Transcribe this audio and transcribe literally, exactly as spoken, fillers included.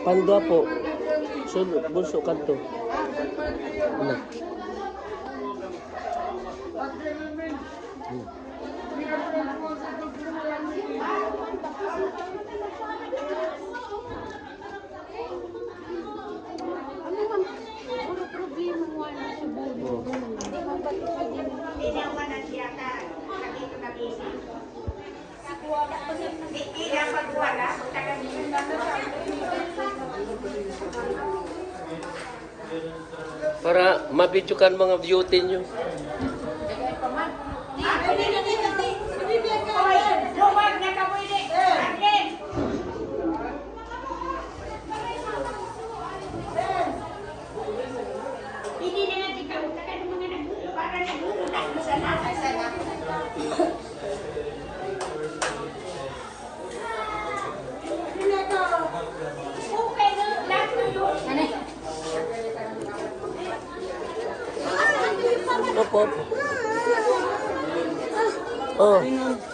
Pandua po. Sul, bulso kanto. Ano? Ano man, puro problema mo, ano, sa buhay. Hindi man pati pwede mo. Para mabidyo kan mga beauty nyo. Opo, opo. Oh.